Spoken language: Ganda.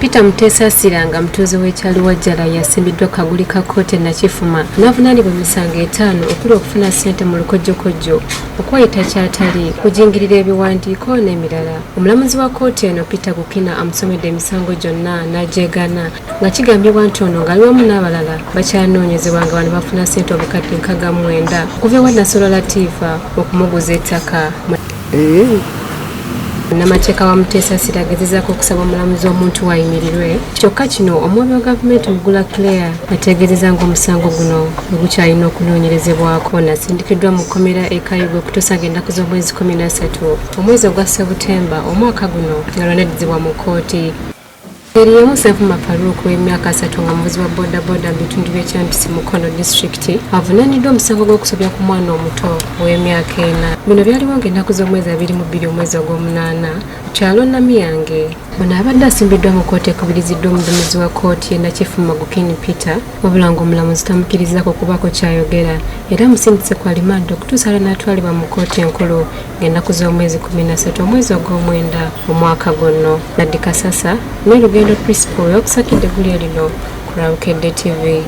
Peter Muteesasira nga mutuuze w'e Kyaliwajjala yasimbiddwa ku kaguli ka kkooti e Nakifuma n'avunaanibwa emisango etaano okuli okufuna ssente mu lukojjokojjo, okweyita ky'atali, okujingirira ebiwandiiko n'emirala. Omulamuzi wa kkooti eno Peter Gukina amusomedde emisango gyonna n'agyegaana nga kigambibwa nti ono ng'ali wamu n'abalala bakyanoonyezebwa nga bano bafuna ssente obukadde 69 okuva ewa Nassolo Latifa okumuguza ettaka. Munnamateeka wa Muteesasira agezezaako okusaba omulamuzi omuntu wayimirirwe kyokka kino omuwabi wa gavumenti Mugula Claire ategeezezza ng'omusango guno bwe gukyalina okunoonyerezebwako. Ono asindikiddwa mu kkomera e Kayugwe okutuusa ng'ennaku z'omwezi 13 omwezi ogwa Sebutemba omwaka guno nga lw'anaddizibwa mu kkooti. Engeri y'emu Ssenfuma Farouk ow'emyaka 30 nga muvuzi wa bodaboda mu bitundu by'e Kyampisi Mukono disitulikiti avunaaniddwa omusango gw'okusobya ku mwana omuto ow'emyaka 4. Bino byaliwo ng'ennaku z'omwezi 22 omwezi ogw'omunaana ku kyalo Namiyange. Ono abadde asimbiddwa mu kkooti ekubiriziddwa omuduumizi wa kkooti y'e Nakifuma Gukini Peter wabula ng'omulamuzi tamukkirizzaako kubaako ky'ayogera era amusindise ku alimanda okutuusa lw'anaatwalibwa mu kkooti enkulu ng'ennaku z'omwezi 13 omwezi ogw'omwenda omwaka guno. Naddi Kasasa ne Lugendo Crispo we bakusakidde eggulire lino ku lwa Bukedde TV.